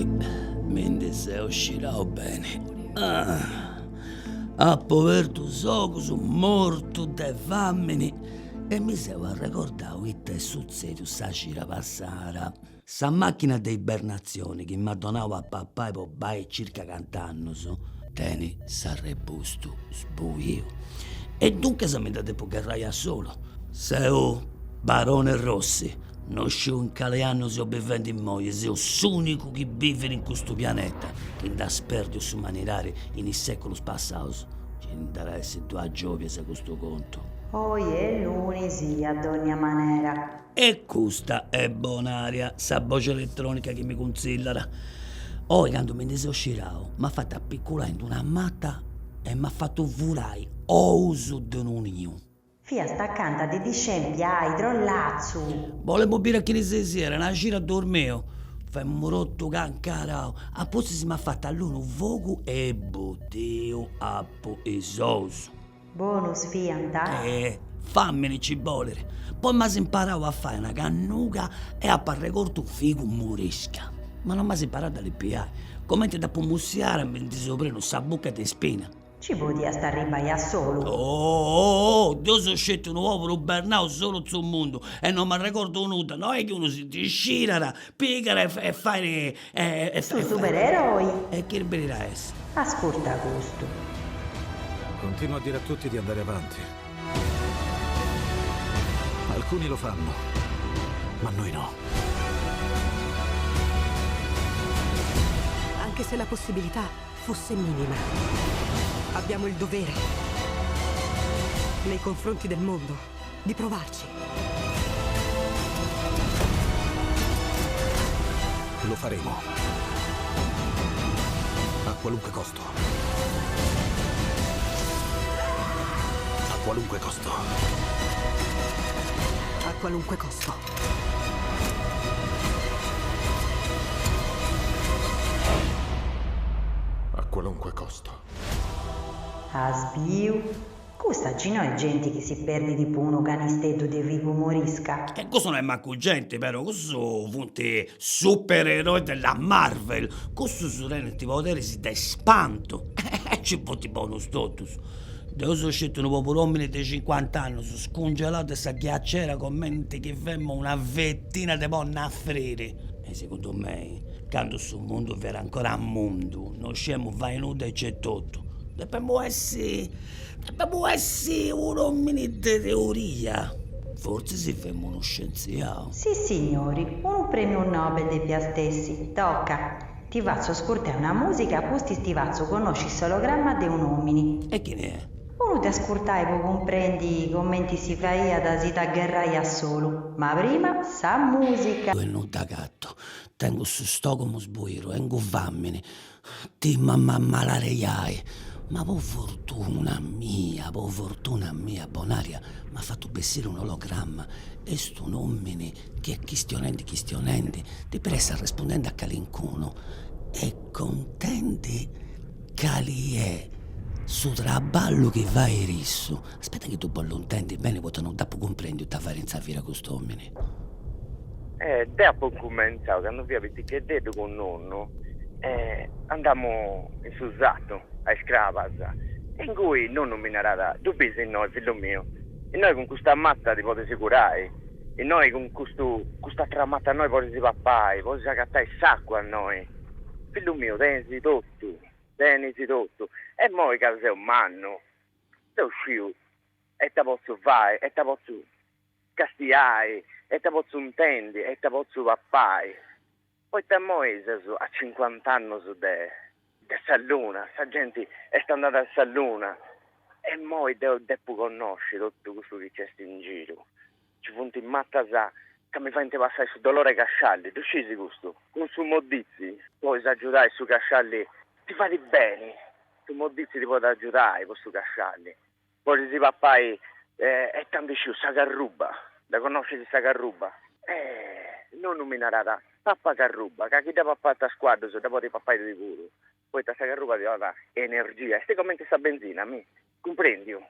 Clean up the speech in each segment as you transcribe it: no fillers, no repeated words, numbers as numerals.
Oi mi ndi seu scirau beni. Apu obertu is ogus mortu de famini e mi seu arregordau ita est sutzediu sa cida passada. Sa machina de ibernatzioni chi m'at donau a papai po bai circa cant'annus tenit s'arrebustu sbuiu e duncas mi dda depu gherrai a solu. Seu Barone Rossi, no sciu in cali annu seu bivendi immoi e seu s'unicu chi bivit in custu pianeta chi nd'at sperdiu s'umanidadi in is seculus passaus. Ci nd'at a essi duas giobias custu contu. Oi est lunis a dònnia manera. E custa est Bonaria, sa boxi eletronica chi mi cuntzillat. Oi candu mi ndi seu scirau m'at fatu apiculai in d'una mata e m'at fatu furai ous de unu niu. Fiast acanta de ti scempiai, trollatzu! Bolemu biri a chini si siat, una cida dormiu. Femu totu cancarau. A pustis m'at fatu allui unu fogu e buddiu apu is ous. Bonus fiant? Eh, fàmini ci bolit. Poi m'as imparau a fai una cannuga e apu arregortu figu morisca. Ma non m'as imparau a dda lipiai. Comenti dd'apu mussiara mi ndi seu prenu sa buca de ispina. Ci podiast arribbai a solu. Oh, oh, deu seu sceti unu poberu bernau solu in su mundu e non m'arregordu nudda, no est chi unu si ndi scirat, pigat e fait E Su supereroi. E chi benit a essi? Ascurta custu. Continuo a dire a tutti di andare avanti. Alcuni lo fanno, ma noi no. Anche se la possibilità fosse minima, abbiamo il dovere, nei confronti del mondo, di provarci. Lo faremo. A qualunque costo. A qualunque costo. A qualunque costo. A qualunque costo. As biu? Custa gi no est genti chi si perdit po unu canisteddu de figu morisca. E cussu no est mancu genti però, cussus funt supereroi de la Marvel, cussus tenint poderis de spantu e ci funt bonus totus. Deu seu sceti unu poburu omini de cincuant'annus, scungelau de sa ghiacera comenti chi femu una fetina de ponni a friri. E segundu mei, candu su mundu fiat ancora mundu, no sciemu fai nudda aici etotu. Depemu essi, depemu essi un'omini de teoria. Fortzis femu unu scientziau. Sissignori, unu premiu Nobel depiast essi. Toca. Ti fatzu ascurtai una musica, pustis ti fatzu connosci s'ologramma de un'omini. E chini est? Unu de ascurtai po cumprendi comenti si faiat a si dda gherrai a solu. Ma prima sa musica. E no dd'agatu. Tengu su stogomu sbuidu, tengu famini. Timu a m'ammalarejai, ma po fortuna mia, po fortuna mia, Bonaria m'at fatu bessiri un'ologramma, est un'omini chi est chistionendi chistionendi, depit essi arrespundendi a calincunu e contendi cali est su traballu chi fait issu. Aspetta chi ddu bollu intendi beni poita no dd'apu cumprendiu ita fait in sa vida cust'omini. E deo apo incumentzadu cando fia piticheddeddu cun nonnu e andamus in su satu a is crabas e ingui nonnu mi narat, ddu bisi innoi fillu miu, innoi cun custa mata ti podis curai, innoi cun custu cust'atra mata innoi podis papai, podis agatai s'acua innoi, fillu miu tenis totu, tenis totu e immoi ca seu mannu deu sciu ita potzu fai, ita potzu castiai, ita potzu intendi, ita potzu papai, poita immoi seus a cincuant'annus de de sa luna, sa genti est andada a sa luna e immoi deu depu connosci totu cussu chi nc'est in giru, nci funt matas ca mi faint passai su dolori 'e cascialli, ddu scisi custu? Cun su modditzi podis agiudai su cascialli, ti fait beni, su modditzi ti podit agiudai po su cascialli Podis papai e tandu sciu sa carruba, dda connoscis sa carruba? E nonnu mi narat, papa carruba, ca chi dda papant is cuaddus dda podis papai tui puru, poita sa carruba ti donat energia, est comenti sa benzina, mi, cumprendiu?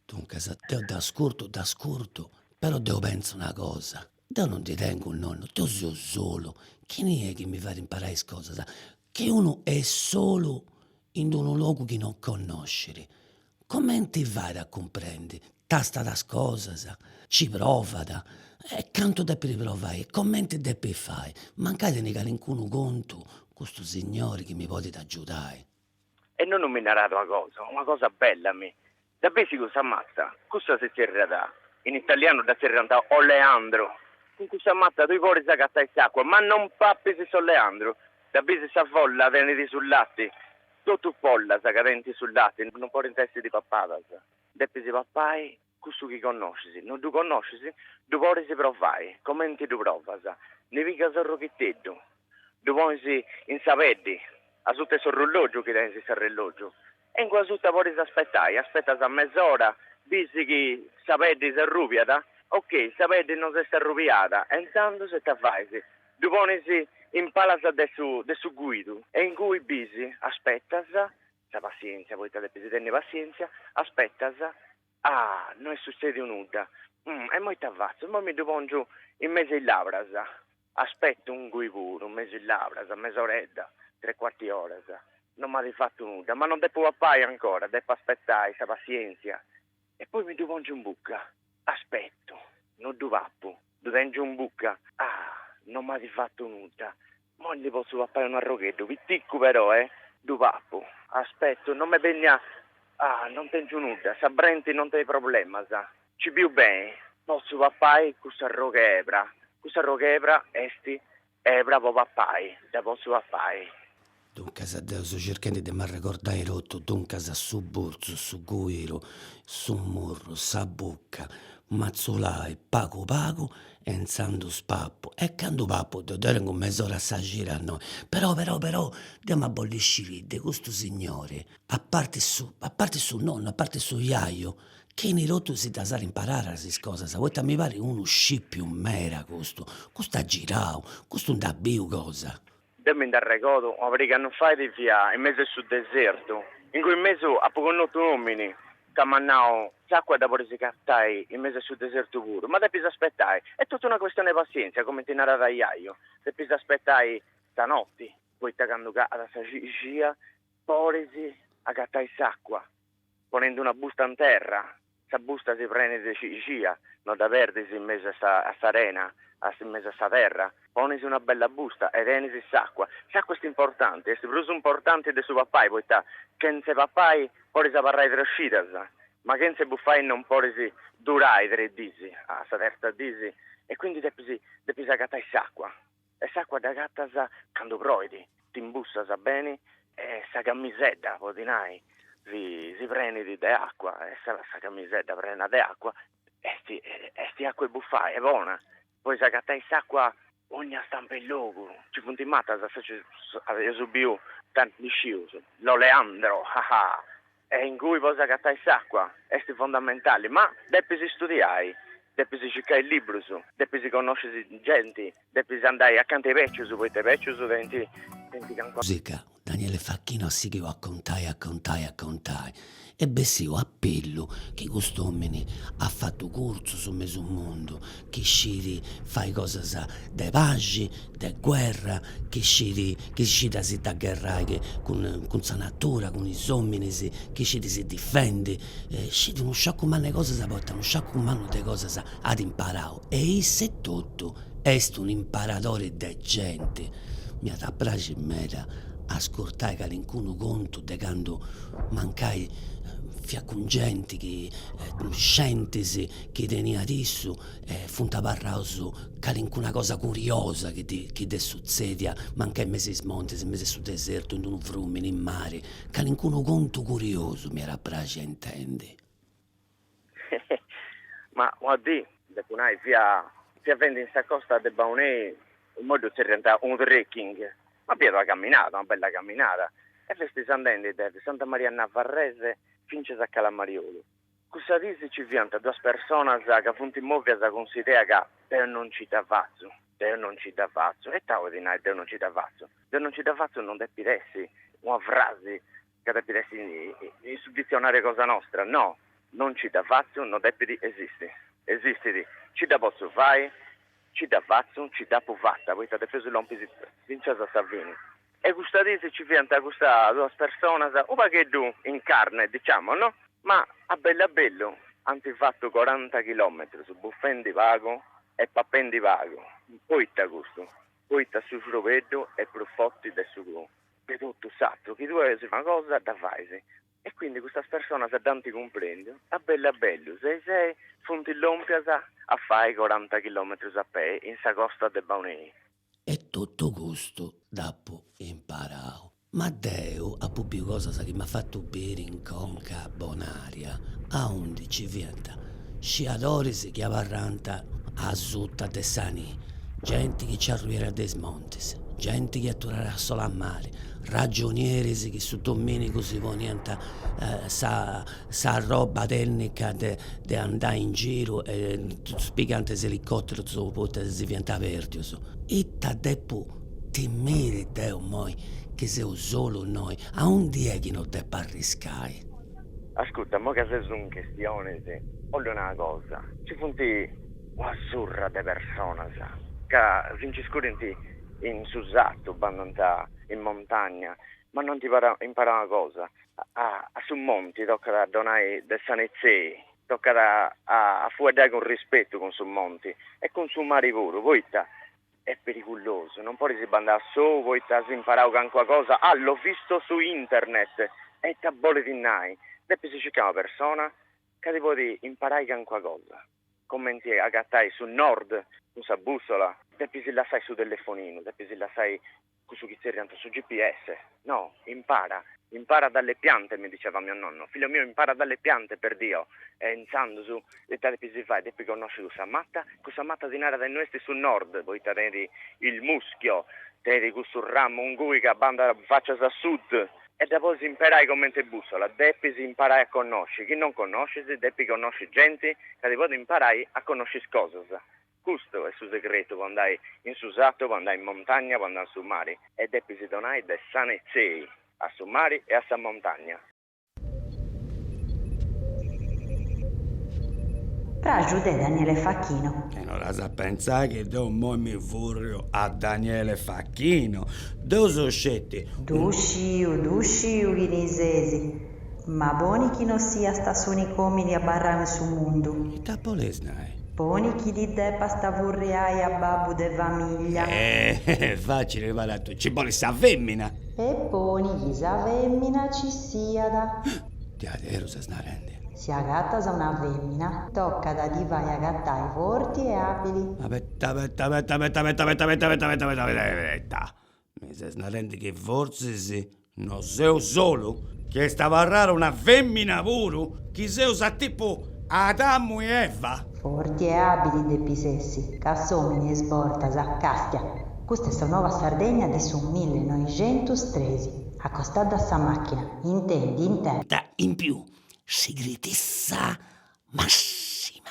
Duncas, deu dd'ascurtu, dd'ascurtu, però deu pentzu una cosa. Deu non ndi tengu nonnu, deu seu solu, chini est chi mi fait imparai is cosas? Chi unu est solu in d'unu logu chi non connoscit, comenti fait a cumprendi? Tastat is cosas, ci provat, e cantu depit provai e comenti depit fai? Mancai tenit calincunu contu custu signori chi mi podit agiudai. E nonnu mi narat una cosa, una cosa bella mi. Dda bisi cussa mata, cussa si zerriat, in italianu dda zerriant oleandro, cun cussa mata tui podis agatai s'acua, ma non papis s'oleandru, dda bisi sa folla tenit su lati, totu follas ca tenint su lati non podint essiri papadas, depis papai cussu chi connoscis, non ddu connoscis, ddu podis provai, comenti ddu provas, ndi pigas unu arroghiteddu, ddu ponis in sa peddi, asuta 'e s'orrollogiu chi tenis s'arrellogiu, e ingui asuta podis aspetai, aspetas mes'ora, bisi chi sa peddi s'arrubiat, ok, sa peddi non s'est arrubiada, e intzandus ita fais, ddu ponis in palas de su de su guidu, e ingui bisi, aspetas, sa passientzia, poita depis tenni passientzia, aspetas, Ah, no est sutzediu nudda. E immoi ita fatzu? Immoi mi ddu pòngiu in mesu 'e is lavras. Aspettu ingui puru, in mesu 'e is lavras, mesoredda, tre cuartu 'e oras. Non m'at fatu nudda, ma non depu papai ancora, depu aspetai, sa passièntzia. E poi mi ddu pòngiu in buca. Aspettu, non ddu papu, ddu tèngiu in buca. Ah, non m'at fatu nudda. Immoi ndi potzu papai unu arrogheddu, piticu però, eh! Ddu papu. Aspettu, non m'est bennia. Ah, non tengiu nudda, sa brenti non tenit problemas. Ci biu beni, potzu papai cussa arrogh'e ebra. Cussa arrogh'e ebra est ebra po papai, dda potzu papai. Duncas deu seu circhendi de m'arregordai totu, duncas su burtzu, su cuiru, su murru, sa bucca, matzulai pagu pagu e intzandus papu, e candu papu deu deu tengu mes'ora a sa cida innoi, però però però deu ia a bolli sciri de custu signori, a parti su a parti su nonnu, a parti su jaju, chini totu si ddas at imparadas is cosas, poita mi parit unu scipiu meda custu, custu at girau, custu nd'at biu cosa. Deu mi nd'arregodu, una pariga 'e annus fait fia in mesu 'e su desertu, ingui in mesu apu connotu un'omini ca m'at nau, s'acua dda podis agatai in mesu 'e su desertu puru, ma depis aspetai, est totu una questione 'e passienzia, cumenti narat jaju, depis aspetai sa noti, poita candu calat sa cixia podis agatai s'acua, ponendi una busta in terra, sa busta si prenit de cixia, no dda perdis in mesu a s'arena, in mesu a sa terra, ponis una bella busta e tenis s'acua. S'acua est importanti, est prus importanti de su papai, poita chentze papai podis abarrai tres cidas, ma chentze bufai non podis durai tres dis, a sa terza dis, e quindi depis depis agatai s'acua, e s'acua dd'agatas candu proit, t'imbussas beni e sa camisedda, po ti nai, si si prenit de acua e sa sa camisedda prena de acua est est acua 'e bufai, est bona, podis agatai s'acua 'onnia stampa 'e logu, nci funt matas, eus biu tanti scius, l'oleandro, ah e ingui podis agatai s'acua, est fondamentali, ma depis studiai, depis circai librus, depis connosci genti, depis andai acanta 'e becius, poita is becius tenint tenint calincuna. Musica, Daniele Facchino at sighiu a contai a contai a contai est bessiu a pillu chi cust'omini at fatu cursus in mesu mundu, chi scit fai cosas de paxi, de guerra, chi scit chi scit a si dda gherrai cun cun sa natura, cun is ominis, chi scit si difendi, scit unu sciacu mannu 'e cosas poita unu sciacu mannu de cosas at imparau e isse etotu est un'imparadori de genti. M'iat a praxi meda ascurtai calincunu contu de candu mancai fiat cun genti chi scientis chi teniat issu e funt abarraus calincuna cosa curiosa chi ddi chi dd'est sutzedia mancai in mesu 'e is montis, in mesu 'e su desertu, in unu frumini, in mari, calincunu contu curiosu m'iat a praxi a intendi. Ma una dì, depu nai, fia fia fendi in sa costa de Baunei, immoi ddu tzerriant unu trekking, ma fiat una caminada, una bella caminada, e festis andendi de Santa Maria Navarrese fintzas a Cala Mariolu. Cussa dis ci fiant duas personas ca funt movias cun s'idea ca deu non ci dda fatzu, deu non ci dda fatzu, e ita 'olit nai deu non ci dda fatzu? Deu non ci dda fatzu non depit essi una frasi ca depit essi in su ditzionariu cosa nostra, no, non ci dda fatzu no depit esisti, esistit, ci dda potzu fai? Ci dda fatzu, ci dd'apu fata, poita depeus lompi fintzas a sa fini. E custa dis ci fiant custas duas personas, u' pagheddu in carne, diciamo, no? Ma a bellu a bellu ant fatu coranta chilometrus bufendi pagu e papendi pagu. Poita custu? Poita su xrobeddu est prus forti de su de totu s'atru, chi tui 'olis una cosa dda fais. E quindi custas personas dd'ant cumprendiu, a bellu a bellu, sei sei, funt lompias a fai coranta chilometrus a pei in sa costa de Baunei. E totu custu dd'apu imparau. Ma deu apu biu cosas chi m'at fatu biri in conca Bonaria, aundi ci fiant sciadoris chi abarrànt asuta de sa nì, genti chi ci arruiat de is montis, genti chi aturàt sola a mari, ragionieris chi su dominigu si poniant sa sa roba tecnica de de andai in giru e pigant is elicoterus poita si fiant perdius. Ita depu timiri deu immoi chi seu solu innoi, aundi est chi no depu arriscai? Ascurta, immoi ca seus in chistionis, 'ollu nai una cosa, nci funt una surra de personas ca si nci scurint in su satu, bandant in montagna, ma no ant imparau una cosa, a su monti tocat a donai de sa netzei, tocat a fueddai cun rispetu cun su monti e cun su mari puru, poita est perigulosu, non podis bandai a sou poita as imparau calincuna cosa, ah l'ho visto su internet, e ita bolit nai, depis circai una persona ca ti podit imparai calincuna cosa. Comenti agatai su nord cun sa bussola, depis lassai su telefoninu, depis lassai cussu chi tzerriant su GPS. No, impara, impara dalle piante, mi diceva mio nonno, figlio mio impara dalle piante per Dio. E intzandus ita depis fai, depis connosci cussa mata, cussa mata ti narat innui est su nord, poita tenit il muschio, tenit cussu ramu ingui ca bandat facias a sud. E dda podis imperai comente bussola, depis imparai a connosci, chi non connoscis depis connosci genti ca ti podit imparai a connosci is cosas. Custu est su segretu po andai in su satu, po andai in montagna, po andai in su mari, e depis donai de sa netzei a su mari e a sa montagna. Praxu de Daniele Facchino. E no dd'as a pentzai chi deu immoi mi furriu a Daniele Facchino, deu seu sceti. Ddu sciu, ddu sciu chini ses, ma poni chi no siast s'unicu omini abarrau in su mundu. Ita bolis nai? Poni chi ti depast furriai a babbu de famiglia. Eh, facili parat, nci bolit sa femina. E poni chi sa femina ci siat. Diaderus ses narendi? Si agatas una femina, tocat a ti fai agatai forti e abili. Abeta, abeta, abeta, abeta, abeta, abeta, abeta, abeta, abeta, abeta, abeta. Mi ses narendi chi fortzis no seu solu? Chi est abarrada una femina puru? Chi seus a tipu Adamu e Eva? Forti e abili depis essi, ca s'omini a is bortas, castia, custa est sa Nuova Sardegna de su millenoixentustrexi, acostadda a sa machina, intendi, intendi. Ta in più, sigretissa massima.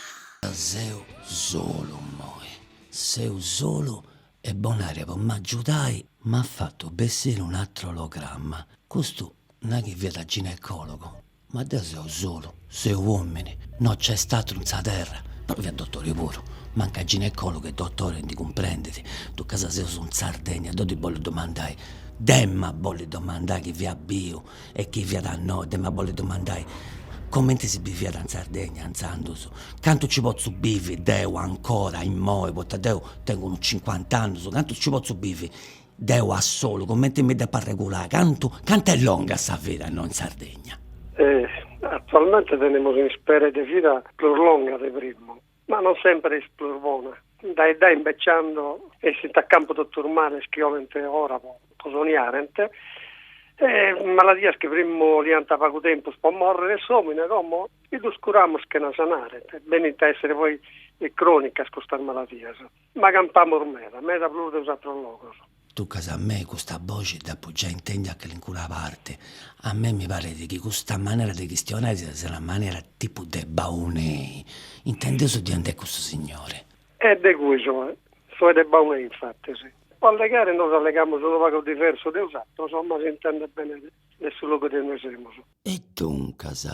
Seu solu immoi, seu solu e Bonaria po m'agiudai m'at fatu bessiri un'atru ologramma, custu nachi fiat ginecologu Ma deu seu solu, seu omini, no nc'est atru in sa terra, però fiat dotori puru, mancai ginecologu e dotori ndi cumprendit, duncas seus in Sardegna, deu ddi bollu domandai, dd'em'a bolli domandai chi fiat biu e chi fiat a nou, dd'em'a bolli domandai cumenti si biviat in Sardegna intzandus, cantu ci potzu bivi deu ancora immoi, poita deu tengu unu cincuant'annus, cantu ci potzu bivi Deu a solu, cumenti mi depu arregulai, cantu, cantu est longa sa vida innoi in Sardegna? Atualmente tenimus un'ispera de vida prus longa de primu, ma non semper est prus bona. Dae dae imbeciando essint a campu totu is males chi 'olent ora po soniarent e maladias chi primu 'oliant pagu tempus po morrere s'omine, como ddus curamus chena sanare, benint a essere poi cronicas custas maladias. Ma campamus meda, meda prus de is atros logos. Duncas a mei custa boxi dd'apu giai intendia a calincuna parti, a mei mi parit chi custa manera de chistionai siat una manera tipu de Baunei, intendeus de aundi est custu signori. E de cui soe, soe de Baunei infatis. Po allegare nos allegamus unu pagu diversu de is atros, ma s'intendet bene de su logu de inue semus. E duncas,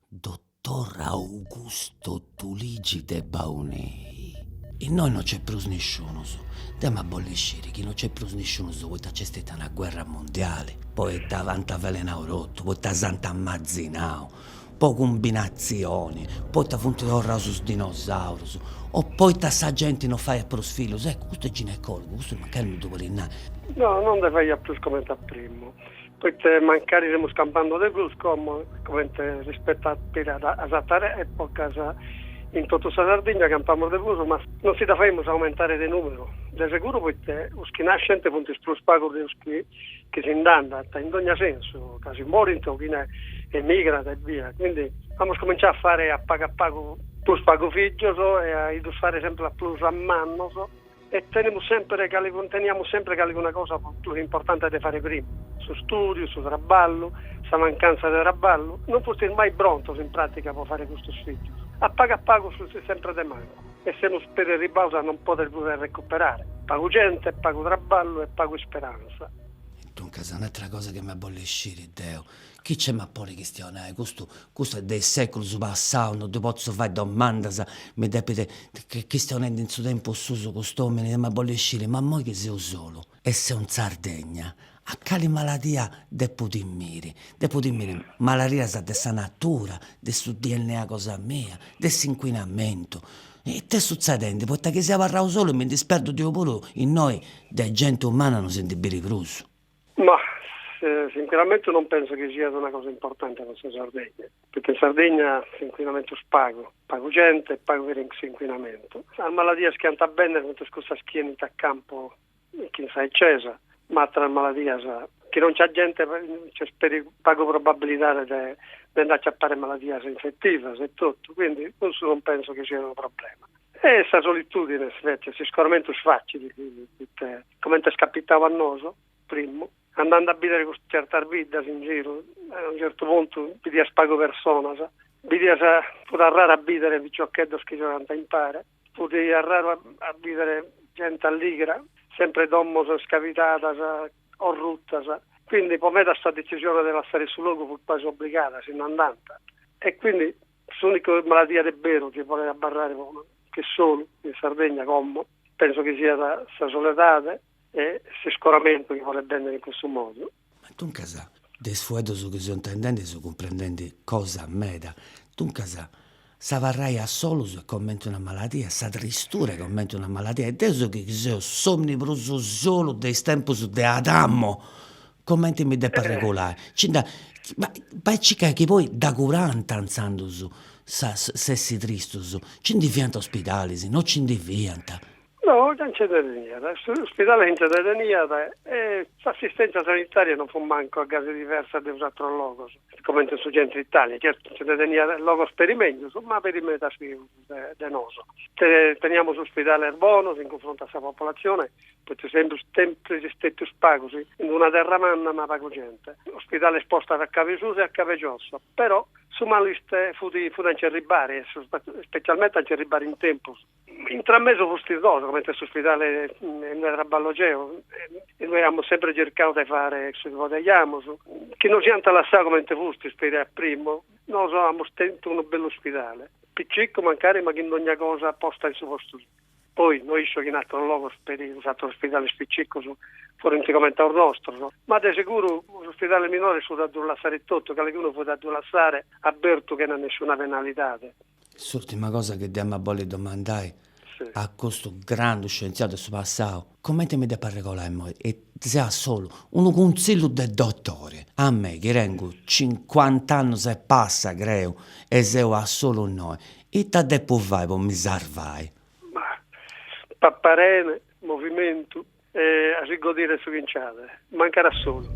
Dottor Augusto Tuligi de Baunei. Innoi no c'est prus nisciunus. Deu m'at bolli sciri chi no c'est prus nisciunus poita c'est stètia una guerra mondiali, poita ant avelenau totu, poita s'ant ammazinau, po cumbinatzioni, poita funt torraus is dinosaurus, o poita sa genti no faiat prus fillus, eccu, custu est ginecologu, custu mancai mi ddu podit nai. No, non nde faiat prus comente a primu, poita mancari semus campando de prus como, comente rispettu a a àteras èpocas, in totu sa Sardigna campamus de prus, ma non si dda faimus a aumentare de nùmeru, de seguru poita is chi nascent funt is prus pagus de is chi chi si nd'andant, in dogna sensu, ca si morint o chine emigrat e bia, quindi amus cominciau a fare a pagu a pagu prus pagu fìgios e a ddus fare sempre a prus a mannos e tenimus sempre teniamus sempre calicuna cosa prus importante de fare primu, su stùdiu, su traballu, sa mancanza de traballu, non fustis mai prontos in pratica po fare custos fìgios, a pagu a pagu fustis sempre de mancu e semus peri arribbados a non poder prus recuperare, pagu gente, pagu traballu e pagu isperanza. Duncas un'atra cosa chi m'at bolli sciri deu Chi c'est m'at podi chistionai, custu custu est de is seculus passaus, no ddi potzu fai domandas, mi depit chistionendi in su tempus susu cust'omini e m'at bolli sciri, ma immoi chi seu solu e seu in Sardegna, a cali maladia depu timiri? Depu timiri maladias de sa natura, de su dna cosa mia, de s'inquinamentu. Ita est sutzedendi? Poita chi seu abarrau solu e mi ndi sperdu deu puru, innoi de genti umana no si ndi biri prus. Ma s'inquinamentu non penso chi siat una cosa importante po sa Sardegna, poita in Sardegna s'inquinamentu est pagu, pagu gente e pagu s'inquinamentu. Sas maladias chi ant a bennere funt cussas chi 'enint a campu chin sa 'eccesa, ma atteras maladias chi non c'at gente c'est peri pagu probabilidade de de nd'acciappare maladias infettivas e totu, quindi cussu non penso chi siat unu problema. E sa solitudine invece, s'iscoramentu est facili, poita comente est capitau a nosu, primu, andende a bidere custas certas biddas in giru, a unu certu puntu bidias pagu personas, bidias, fut arraru a bidere piciocheddos chi giogant impare, fut arraru a bidere gente alligra, sempre domos scabidadas o rutas, quindi po medas sa decisione de lassare su logu fut quasi obbligada, si nd'andant e quindi S'ùnica maladia de beru chi podet abarrare che solu in Sardegna como, penso chi siat sa soledade e s'iscoramentu chi podet bennere in cussu modu. Ma duncas, de is fueddus chi seu intendendi seu cumprendendi cosa meda. Duncas, s'abarrai a solus est comente una maladia, sa tristura est comente una maladia e deu chi seu s'omini prus solu de is tempus de Adamo Comenti mi depu arregulai? Nci nd'at, ma bai a circai chi poi dda curant intzandus sa s'essi tristus, nci ndi fiant ospidalis, no nci ndi fiant. No, già nci nde teniat, s'ospidale nci nde teniat e s'assistèntzia sanitària non fut mancu gasi diversa de is ateros logos, comente in su centru Italia, certu nci nde teniat logos peri meglius, ma peri medas peus de nosu. Teniamus ospidales bonos in cunfrontu a sa popolatzione, poita semus sempri stètius pagus, in una terra manna ma pagu gente. Ospidales postas a cabe susu e a cabe giosso, però su malu est fut fut a nci arribbare, specialmente a nci arribbare in tempus. Intramesu fustis nosu, comente s'ospidale inue traballo geo, inue amus sempre circau de fare su chi podeiamus, chi nos iant lassau comente fustis peri a primu, nosu amus tentu unu bellu ospidale, piccicu mancari ma chin dogna cosa posta in su postu suu. Poi no iscio chi in ateros logos peri is ateros ospidales picciccos furint comente a is nostros, ma de seguru is ospidales minores fut a ddus lassare totu, calicunu fut a ddu lassare abertu chena nessuna penalidade. S'urtima cosa chi dd'emu a bolli domandai a custu grandu scientziadu de su passau, comenti mi depu arregolai immoi e seu a solu, unu cuntzillu de dotori, a mei chi tengu cincuant'annus e passa creu e seu a solu innoi, ita depu fai po mi sarvai? Ma pappare 'ene, movimentu e a si godire su chi nc'at, mancari a solu.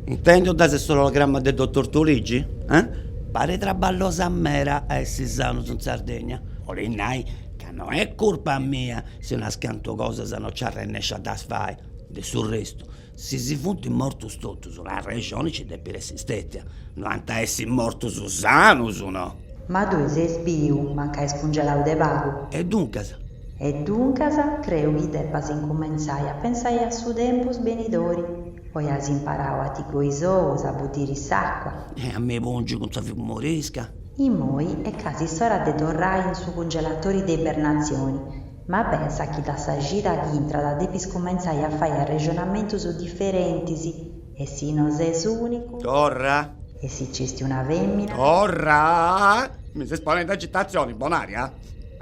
Intendiu dd'as s'ologramma de dottor Tuligi? Eh? Parit traballosa meda a essi sanus in Sardegna. 'Olit nai ca no est curpa mia si unas cantu cosas no nci arrennesciu a ddas fai. De su restu, si si funt mortus totus, una arrexoni nci depit essi stetia, no ant a essi mortus sanus, no? Ma tui ses biu, mancai scungelau de pagu. E duncas? E duncas creu chi depas incumentzai a pensai a su tempus benidori, oi as imparau a ti coi is ous, a buddiri s'acua. E a mi pungi cun sa figu morisca. Immoi est casi s'ora de torrai in su cungelatori de ibernatzioni, ma pensa chi da sa cida chi intrat depis cumentzai a fai arrexonamentus diferentis e si no ses ùnicu. Torra? E si nc'est una fèmina. Torra? Mi ses ponende agitatzioni, Bonaria?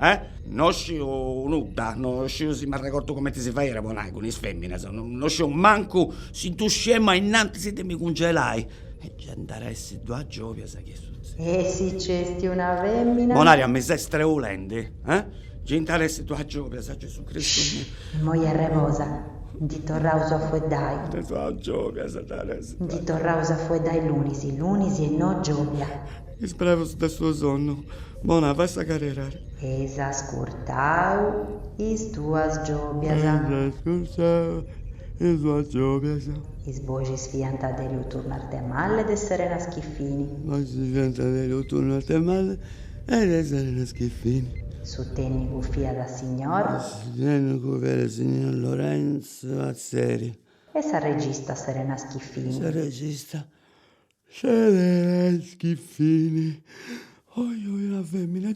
Eh? No sciu nudda, no sciu si m'arregordu cumenti si faiat po nai cun is feminas, no sciu mancu si ddu sciemu ainnantis de mi cungelai. E gei nd'at a essi duas giobias chi est sutzediu. E si nc'est una femina. Bonaria mi ses treulendi, eh? Gei nd'at a essi duas giobias, Gesù Cristu miu. Immoi arreposa, ndi torraus a fueddai. Duas giobias nd'at a essi. Ndi torraus a fueddai lunis, lunis e no giobia. Is brebus de su sonnu. Bona, fai sa caridadi. Eis ascurtau is duas giobias. Eis ascurtau is duas giobias. Is boxis fiant de Luturno Arthemalle e de Serena Schiffini. Boxis fiant de Luturno Arthemalle e de Serena Schiffini. Su tènnicu fiat signor. Su tènnicu fiat signor Lorenzo Atzeri. E sa regista Serena Schiffini. Sa regista Serena Schiffini. Oi oi una femina.